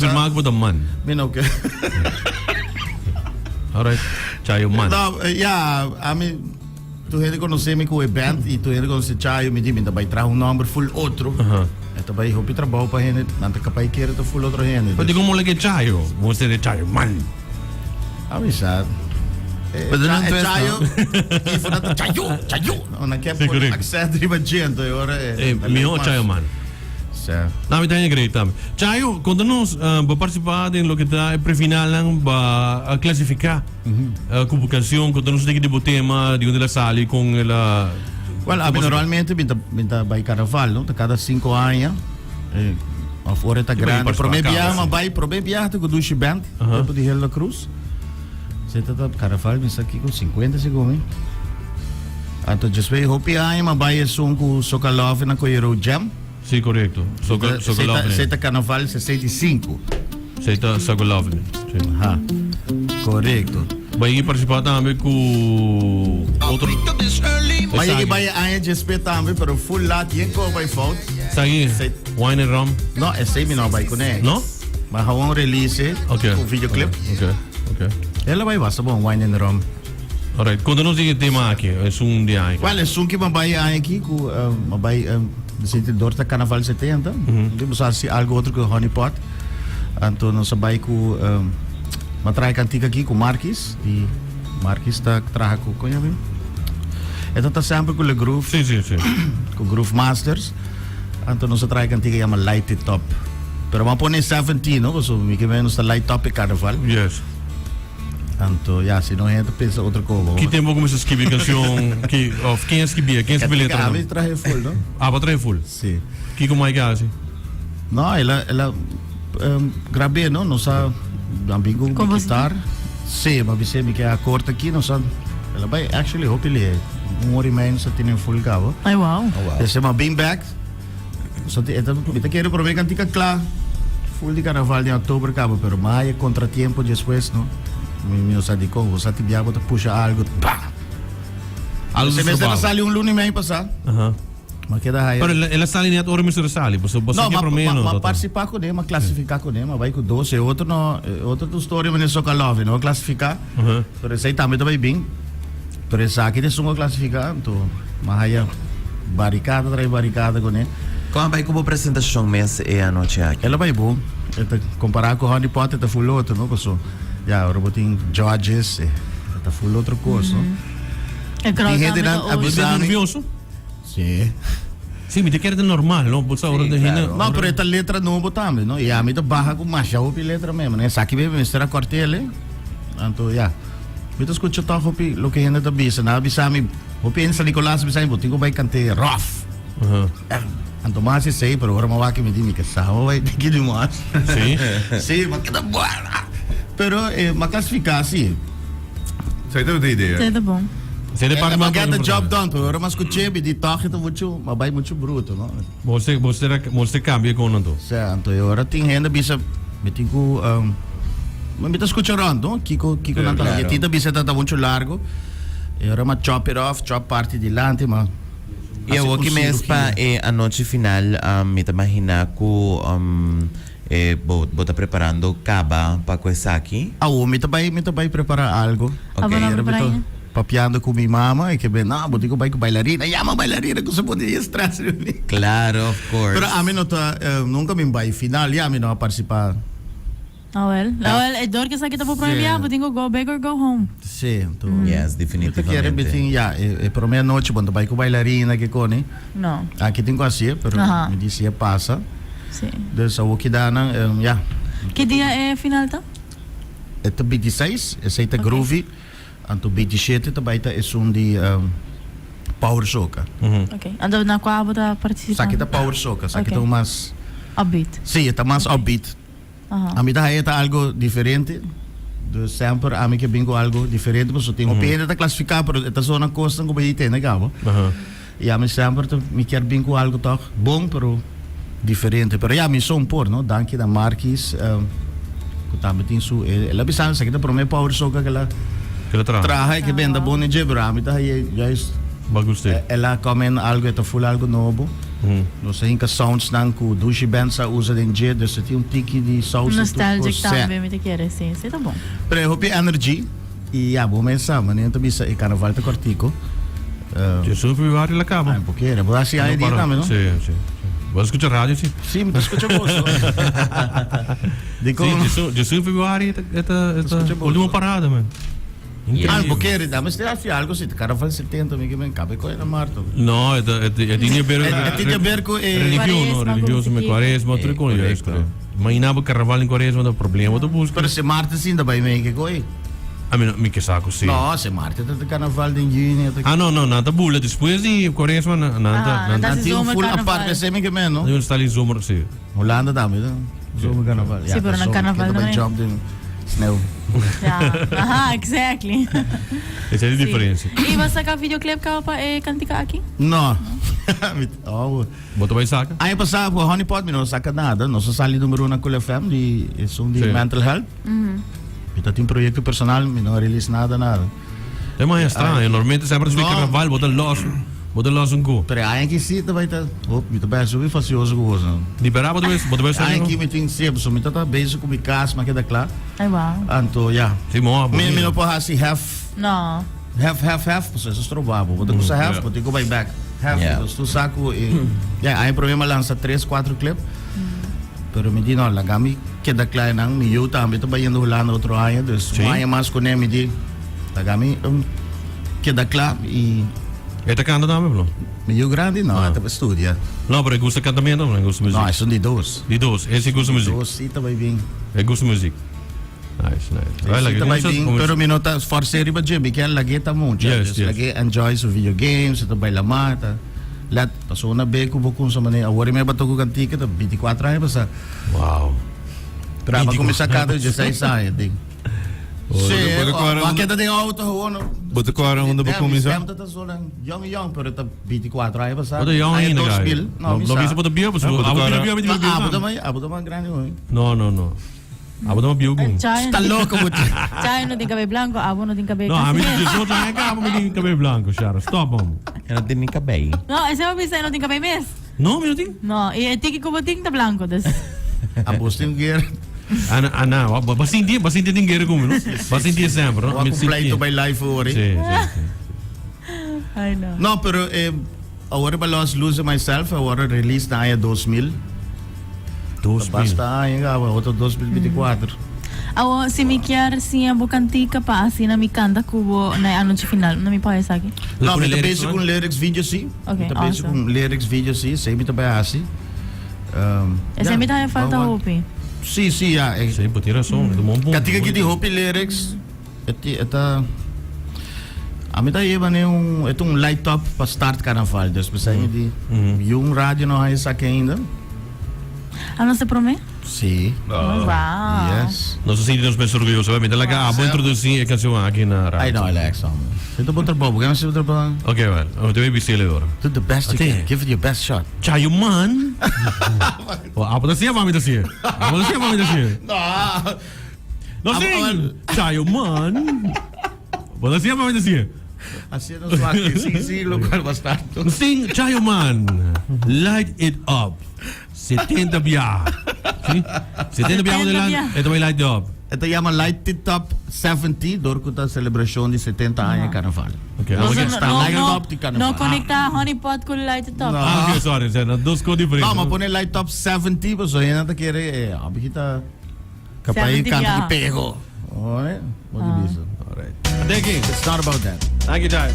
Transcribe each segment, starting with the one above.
Firma ku bo ta man. Mi no ke. Alright. Chayo man. No, ya, ami tur hende konosé mi ku e band i tur hende konosé Chayo, mi di mi ta bai traha un nòmber full otro. E ta bai hopi trabou pa hende, nan ta kapaz kere ta full otro hende. Pero dikon bo leke Chayo? Bo mester di Chayo man. Ami sa. Pero nan E twist, Chayo, no? i for nan ta Chayo, Chayo. No, nan ke Sí, pone correcto. accent riba dje, anto e ora e Eh, ta mihó leuk mas. Chayo man. Sa. Na mi ta haña great tambe. Chayo, konta nos, bo a partisipá den loke ta e prefinalnan, bo a klasifiká ku bo kansion. Konta nos un tiki di bo tema, di unda el a sali, kon el a. Well, ami normalmente mi ta mi ta bai karnaval, no? Ta kada sinku aña, òf ora e ta grandi. Promé biaha mi a bai, promé biaha ta ku Dushi Band, tempu di Hilda Cruz. Se ta ta karnaval mi sa kiko, sinkuenta segun mi. Anto despues hopi aña mi a bai esun ku Soca Love na Koyerou Jam. Sí, correcto. Soca, Soca Love. Se ta carnaval 65. Se ta Soca Love. Sí. Aha. Correcto. Bai participa tambe cu otro. Bai que bai aña jespe tambe, pero full laat yen ko bai fout. Sagi, wine and rum. No, ese mi no bai kuné. No? Maar gewoon release okay. ku videoclip. Okay, okay. Ela bai basta bon wine and rum. Alright, konta nos di e tema aki, esun di aña. Wel, esun ki bai aña aki ku bai Sinti dor ta Carnaval 70. Mm -hmm. Nos hasi algo otro ku Honey Pot. Anto nos a bai ku um, ma traha kantika aki ku Marquis. I Marquis ta traha ku koña bin. Eta ta sempre ku Le Groove. Sí, sí, sí. Ku Groove Masters. Anto nos a traha kantika yama Light It Up. Pero ma pone 17, no? So mi ke nos ta light up e carnaval. Yes. Anto ya, si no hende ta pensa otro kobo. Ki tempo bo kuminsá skibi kanshon? Ki, of ken a skibia? Ken a skibi letra? Ami trahe full, no? Ah, bo trahe full? Si. Kiko Mike a hasi? No, el a, el a um, grab'é, no? Nos a, nan bin ku Komposi- guitar. Si, ma bis'é mi ke akort aki, nos a, el a bai actually hopi lihe. Un ora i mei nos a tene full kaba. Ay, wow. Oh, wow. Ese ma bin back. So ti, eta, mi ta kere prome kantika kla. Full di carnaval den oktober kaba, pero maya contratiempo despues, no? Mi, mi no sa dikon, bo sa ti bia bo ta pusha algo, bah! Algo Se mester a strobao. sali un luna i mei pasá. Aha. Ma keda haya. Pero el, el a sali net ora mester a sali, pasobra bo sa No, ke ma, prome ma, no ma tata. participa kuné, ma clasifica kuné, ma bai ku dos. E otro no, e otro tu storia meneer Sokalove, no a clasifica. Aha. Pero esei tambe ta bai bin. Pero esaki ta esun ku a klasifiká, anto m'a haya barikada tras barikada kuné. Kon a bai ku bo presentashon mes e anochi aki? El a bai bon. E ta kompará ku Honey Pot e ta full otro, no? Paso ya ora bo tin judges e ta full otro kos, no? E crowd Tin hende tambe ta nan a otro. bisa Bo ta mi. nervioso? Sí. Sí, mi ta kere ta normal, no? Bo sa ora Sí, ta hende. claro. No, pero e ta letra nobo tambe, no? I ami ta baha ku masha hopi letra mes. Manera esaki mi mester a kòrt'el, eh. Anto, ya. Mi ta skucha tòg hopi loke hende ta bisa. Nan a bisa mi, hopi hende San Nicolas a bisa mi, bo tin ku bai kant'é ròf. Anto mi a hasi esei, pero ora mi a wak mi di, mi ke sa bo bai di mi mas. Sí? Sí, mi a keda buena. Pero mi a klasifiká sí. Esei ta idea. Esei ta bon. Esei ta e parti Mi a mas get the job importante. done, pero ora mi a skuch'é, mi di tòg e ta muchu, mi a bai muchu bruto, no? Bo mester kambia kon anto. Sea, anto e ora tin hende bisa, mi tin ku, mi ta skucha rònt, no? Kiko, kiko nan ta hasi. Tin ta bisa ta ta muchu largu. E ora mi a chop it off, chop parti dilanti, ma I hasi awor un ki mes pa sirurgia. e anochi final, mi ta maginá ku e bo, bo ta preparando kaba pa ku esaki. Awor mi ta bai, mi ta bai prepará algu. Ok. Abo no Ora mi prepará ta ainda? papiando ku mi mama, e ke ben, no, bo tin ku bai ku bailarina. Yama bailarina ku se pone e stress riba mi. Claro, of course. Pero ami no ta, nunka mi bai final, ya mi no a partisipá. Awel, awel, e dor ke esaki ta bo prome Sí. biaha, bo tin ku go big or go home. Sí, anto. Yes, Mi ta kere definitivamente. mi tin, ya, e, e prome anochi bo no ta bai ku bailarina ke koni. No. Aki tin ku hasié, pero Aha. mi di si e pasa. Sí. Dus awor kidanan, ya. Ki dia e final ta? E ta bintiseis, esei ta Ok. Groovy. Anto bintishete ta bai ta esun di Power Soca. Ok. Anto na kua bo ta partisipando? Esaki ta Power Soca, esaki Ok. ta un mas. Upbeat. Sí, e ta mas upbeat. Aha. Ami ta haña e ta algo diferente. Dus semper ami ke bin ku algo diferente pasobra tin hopi hende ta klasifiká pero e ta zona kosnan ku bo a tende kaba. I ami semper ta mi kier bin ku algo tòg bon pero diferente. Pero ya mi son por no. Danki na Markis ku tambe tin su el a bisa mi esaki ta prome power soca ku el a traha i ke benta bon e dje pero ami ta haña juist Ba gust'é. el a come algo e ta ful algo nobo. Nos a hinka soundsnan ku Dushi Band sa usa den dje, dus e tin un tiki di saus i tur Nostalgic kos. tambe mi ta kere, si. Si ta bon. Pero e hopi energy i ya bo mes sa, manera ta bisa e karnaval ta kòrtiku. Djesun februari la kaba. Ai bo kere, bo hasi aña dia tambe no? Si, si. Bo a skucha radio si? Si, mi ta skucha boso. Dikon? Si, djesun februari e ta ultimo parada man. Ah, bo kere, da mester haci algo si carnaval 70, mi ke men cabe coe na marto. No, e ta, e tin di haber, E tin di haber cu e religion, no, religioso me cuaresma, tur con, juist, correcto. Imagina bo carnaval en cuaresma ta problema ta busca. Pero si marte sin ta bay mee ke coe. A mi no, mi ke sa cu si. No, si marte ta carnaval den juni. Ah, no, no, nan ta bula despues di cuaresma, nan ta, nan Nan tin un full aparte, esey mi ke men, no? Nan ta li zomer, si. Hulanda tambe ta zomer carnaval. Sí, pero na carnaval no hay. jump den sneeuw. Ja, aha, exactly. Esa es diferencia. Y bo a saca videoclip caba pa e cantica aki? No. Oh. Bo ta bay saca? Aña pasado cu Honey Pot mi no saca nada. Nos a sali numero uno na Cool FM di esun di Sí. mental health. Mi ta tin proyecto personal, mi no a release nada nada. E man extraño, normalmente semper después No. carnaval bo ta los, bo ta los un cu. Pero aña aki sí ta bay ta, oh, mi ta bay subi facioso cu boso. Libera bo ta bay, bo ta bay Aña aki mi tin sí, so mi ta ta bezig cu mi cas, mi a keda cla. Ay, wow. Anto, ya. Sí, moa, Mi, mi bonito. no por haci half, No. half, half, half, pasobra eso stroba bo. Bo ta cusa half, yeah. bo tin cu bay back. Half, Yeah. dus tu sa cu e, ya, aña prome mi a lansa tres, cuatro clip. Pero mi di no, laga mi keda cla einan. Mi yu tambe ta bayendo Hulanda otro aña, dus Sí. un aña mas cune mi di laga mi keda cla y E ta canta tambe, bro? Mi yu grandi no, Ah. e ta studia. No, pero e gusta cantamento, no? E gusta muziek. No, esun di dos. Di dos, e si gusta muziek. Dos si ta bay bien. E gusta muziek. Nice, nice. Si Ay, ta bay laga bien, pero mi no ta forse riba dje, mi kier lag'é ta mucha. Yes, Dus yes. lag'é enjoy su video games, e ta bay lamar, ta let pasobra una be ku bo kumsa manera awor e meba toku kantika ta binticuatro aña pasa. Wow. Pero aba kuminsá kanta dieseis aña tin. Sí, Bo ta kòrda bo a unda- keda den outo gewoon. Bo ta kòrda unda bo Mi kuminsá? stem ta zona yong yong, pero ta binticuatro aña pasa. Bo ta yong Aña ainda, dos guy. mil. No, mi No sa. bisa bo ta bieu, pasobra Ah, bo ta abo kòrda- bira bieu, abo Ma bira bieu abo ta tambe. mas, abo ta mas grandi hoy. No, no, no. Abo ta mas bieu ku. Chai Sta loko bo. Chai no tin cabello blanco, abo no tin cabello No, casi ami mes. 18 aña kaba mi tin cabello blanco, Shara. Stop, hombre. E no tin ni cabei. No, ese bo bisa e no tin cabello mes. No, mi no tin. No, y e tiki ku bo tin ta blanco, dus. Abo tin guera. Ana, ana, wa- ba sinti, ba sinti tin guera ku mi, no? Ba sinti semper, no? Wa Mi ku pleito sinti. by life ori. Sí, sí, sí. Ay, no. No, pero eh, awor ba los Losing Myself, awor release na aña 2000. 2000. Basta aña gaba, otro 2024. Awo, si mi kier siña bo cantica pa asina mi canta cu bo na e anochi final, no mi por esaki? No, pone mi ta lyrics, bezig no? cu lyrics video si. Ok, Mi ta bezig awesome. cu lyrics video si, esey mi ta bay haci. Esey mi ta haña falta hopi. Si, si, ya. Sí, bo tin razon, e ta un bon punto. Cantica aki tin hopi lyrics, e ti, e ta, ami ta yeba ne un, e ta un light up pa start carnaval, dus p'esei mi di, yun radio no haña esaki ainda. A nos e prome? Si. Oh, wow. Yes. Nos ta sinti nos mes orguyoso. Mi ta laga abo introduci e cancion aki na radio. Ay no, Alex, hombre. Si ta bon trabou, porque si ta trabou. Ok, well, mi ta bay bisele ora. Do the best you can. Give it your best shot. Chayo man. Oh, abo ta siña pa mi ta siña. Abo ta siña pa mi ta siña. No. No sing. Chayo man. Bo ta siña pa mi ta siña. Así nos wak, sí, sí, lo cual bastante. Sing Chayo man. Light it up. 70 bia. Sí? 70 bia 70 adelante. bia. E ta bay light it up. E ta yama Light It Up 70 dor cu ta celebracion di 70 aña carnaval. Ok, No, ok. no, Sta no, Light It no, Up di carnaval. no conecta honey pot cu light it up. No. Ah, ok, sorry. Zijn dat dos cos diferente. No, ma pone Light Up 70 pasobra hende ta kere eh, abijita capaz 70 canta di bia. pego. Alright, bo di bisa. Alright. Thank you. It's not about that. Thank you, Jai.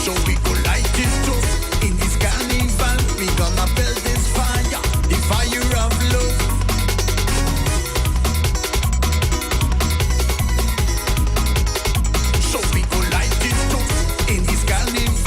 So we go light it up in this carnival. We gonna build this fire, the fire of love. So we go light it up in this carnival.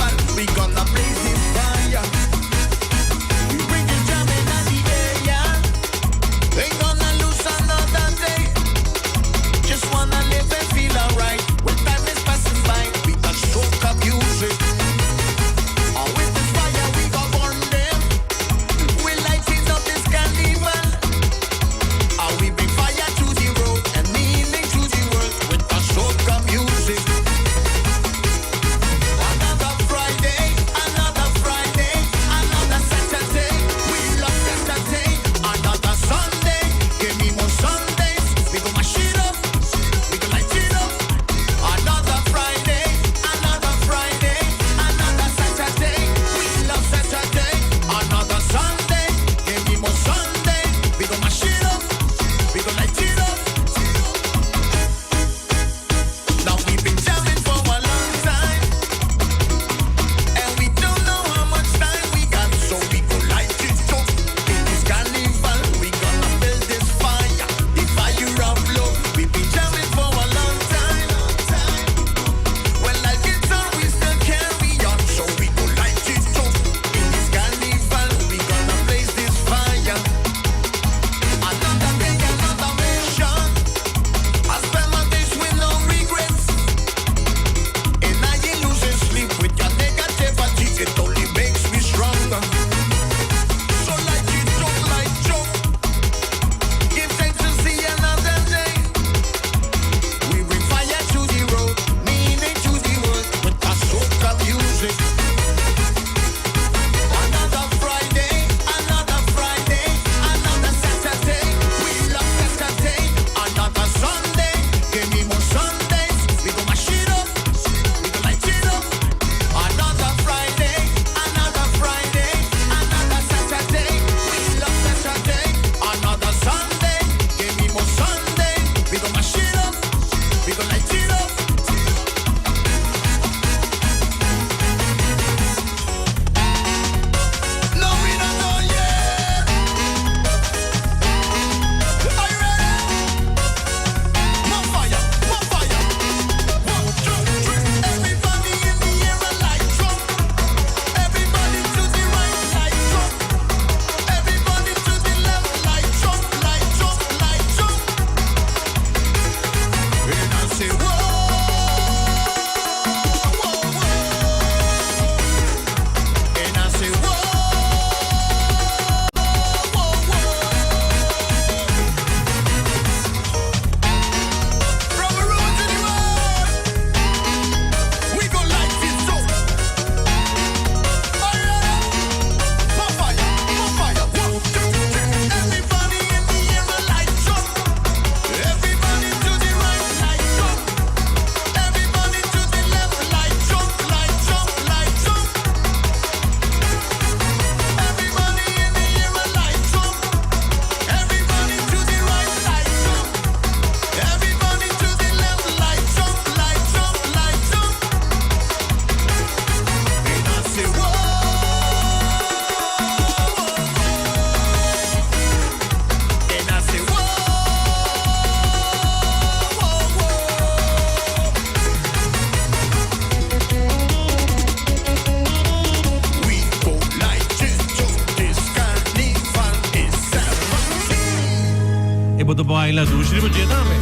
baila dushi riba dje tambe.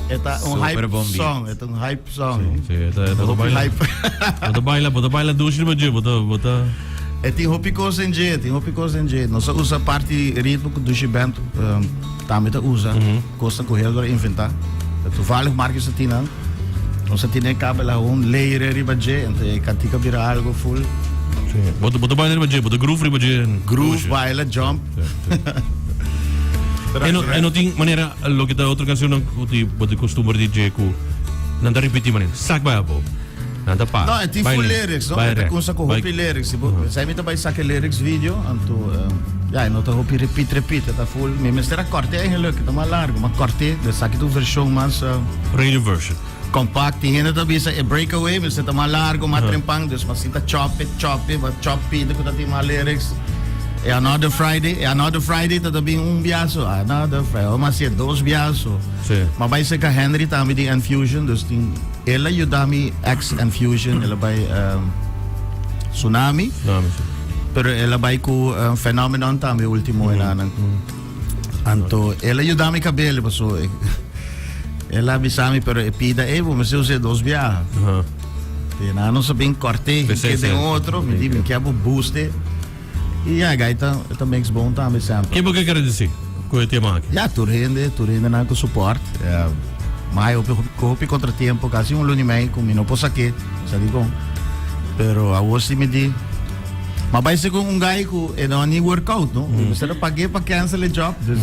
E ta un Super hype bon beat. song, e ta un hype song. Si, e ta, e ta Hopi baila. hype. Bo ta baila, bo ta baila dushi riba dje, bo ta, bo ta. E tin hopi kos den dje, tin hopi kos den dje. Nos a usa parti ritmo ku Dushi Band um, tambe ta usa. Kosnan ku Helder a inventá. Toevallig Marcus a tin nan. Nos a tine kabel a un leire riba dje, ento e kantika bira algo full. Si. Bo ta, bo ta baila riba dje, bo ta groove riba dje. Groove, Dushi. baila, jump. E no, e no tin manera loke ta otro cancionnan cu ti bo ta costumber di dje cu nan ta repeti manera sak bai abo nan ta para No, e tin bai full left, lyrics, no? bai E ta recht, kumsa ku bai hopi lyrics. Si bo, Zij mi ta bai saka lyrics video, anto ja, e no ta hopi repeat repeat, e ta full. Mi mester a korte eigenlijk, e ta mas largo, ma korte, dus saki ta un version mas radio version. compact. Tin hende ta bisa e breakaway mester ta mas largo, mas trempan, dus mas sinta chop e, chop e, mas chop pida ku ta tin mas lyrics. E Another Friday, e Another Friday ta ta bin un biaso, Another Friday, o mas si e dos biaso. Sí. Ma bai serka Henry tambe di Enfusion, dus tin el a yuda mi ex Enfusion, el a bai Tsunami. Tsunami, sí. Pero el a bai ku Phenomenon tambe ultimo enanan. Anto el a yuda mi kabel paso el a bisa mi pero e pida ey bo mester usa e dos biaha. Te nan nos a bin korte P'esei ke den sí. otro, mi di mi ke bo boost e. I ya gai ta ta mix bon tambe semper. Ke bo ke kere disi ku e tema aki? Ya tur hende, tur hende nan ku support. Ma hay hopi hopi contratiempo, casi un luna y mei ku mi no por sake, sa dikon. Pero awor si mi di Ma bai segun un guy ku e no ni workout, no? Mi mester a pag'é pa cancel e job. Dus,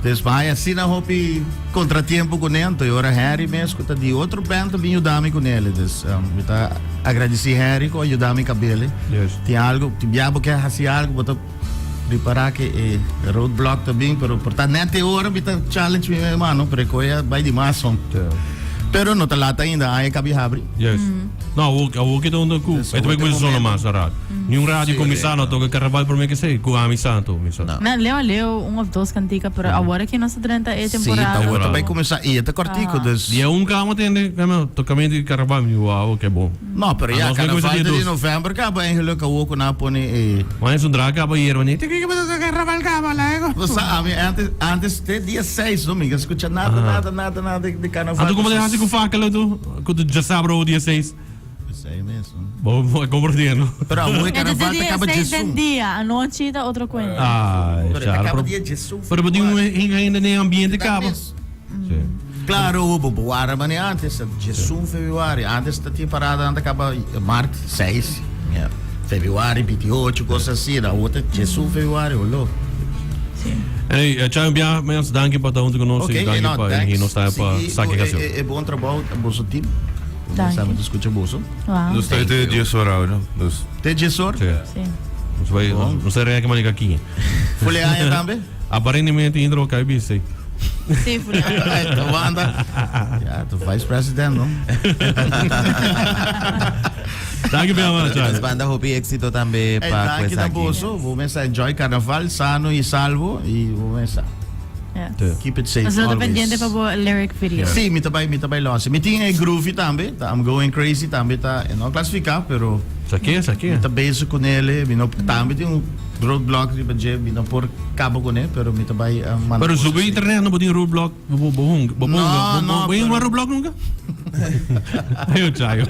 dus ma hay asina hopi contratiempo kuné, anto e ora Henry mes ku ta di otro band ta bin yuda mi kuné. Dus mi ta agradeci Henry ku a yuda mi kabele. Yes. Tin algo, tin bia bo ke hasi algo, bo ta prepara ke e roadblock ta bin, pero por ta net e ora mi ta challenge mi hermano, pero e koe a bai di mas son. Pero no ta laat ainda, aña kabi habri. Yes. No, awo, awo kita unda ku. Dus E awo ta te bai zona momento. mas a radio. Ni un radio kuminsá no toka karnaval promé ke sei, ku ami santo kuminsá. No. Na leo a leo un of dos kantika, pero awor aki nos ta drenta e Sí, temporada. awor ta bai kuminsá i e ta kòrtiku, dus. Dia un kama tende, kama tokamentu di karnaval, mi wou, ke bon. No, pero ya, Anos bai kuminsá karnaval dia ta di dos. novèmber kaba, eigenlijk awor ku nan a pone e. Ma es un dra kaba yerba ni, Te kiko ta karnaval kaba lego. Bo sa, ami antes, antes te dia seis no mi ka skucha nada, nada, nada, nada di karnaval. Anto komo ta hasi ku fakkel tu? Ku ta djasabra o dia seis? Esei mes, no? Bo bo a komprendé, no? Pero awor e Entonces karnaval ta dia kaba seis den djesun. dia, anochi ta otro kuenta. Ai, Pero e ta chara, kaba pero dia djesun pero bo tin un februari. hende den ambiente Ta kaba. mes. Sí. Claro, bo bo wara mane antes, ta djesun februari. Antes ta tin parada nan ta kaba mart seis. Ja. Februari 28, kos asina. Awor ta djesun februari, holo. Sí. Hey, Chayo un biaha mes, danki pa ta hunto ku nos Ok, i danki no, pa thanks. elegí nos ta pa Sigui saki ku e, kansion. e, e bon trabou, boso team. Danki. Sa mi ta skucha boso. Wow. Nos ta te 10 ora, no? Dus Te 10 or? Sí. Sí. Nos bai, Bon. nos ta reken manika aki. Fule aña tambe? Aparentemente intro kai bisi. Sí, fule aña. Ay, ta wanda. Ja, tu vice president, no? Danki biaha mas, Nos Chayo. banda hopi éxito tambe Hey, pa danki na esaki. boso. Bo mesa enjoy carnaval sano y salvo. Y bo mesa Yes. Sí. keep it safe Nos lo ta always. pendiente pa bo lyric video. Sí, mi ta bai, mi ta bai los. Mi tin e groovy tambe, ta I'm going crazy tambe ta, e no clasifica, pero Saké, saké. mi ta bezig con ele, mi no tambe tin un roadblock riba dje, mi no por caba con e, pero mi ta bai uh, manda Pero cosas subi así. internet no bo tin roadblock, bo bo bo hunga, bo No, hunga, bo no, bo bo pero- roadblock nunca? Ayo, Chayo.